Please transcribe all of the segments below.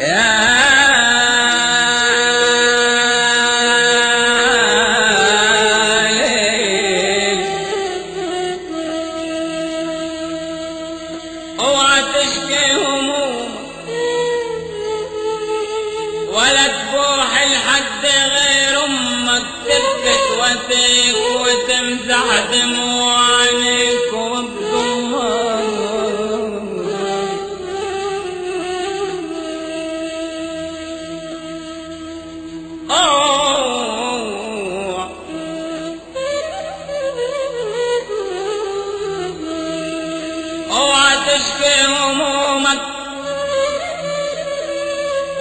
يا ليل اوعى تشكي همومك ولا تبوح لحد غير امك، تبكي تواسيك وتمسح دموع عينيك وبضمك. اوعى تشكي همومك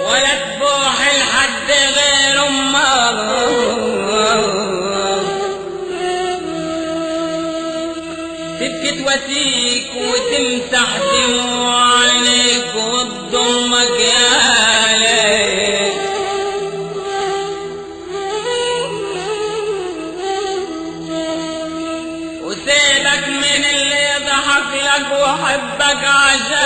ولا تبوح لحد غير امك، تبكي تواسيك وتمسح دموع عينيك وتضمك يا ليل. وسيبك من اللي يضحك لك وحبك عشان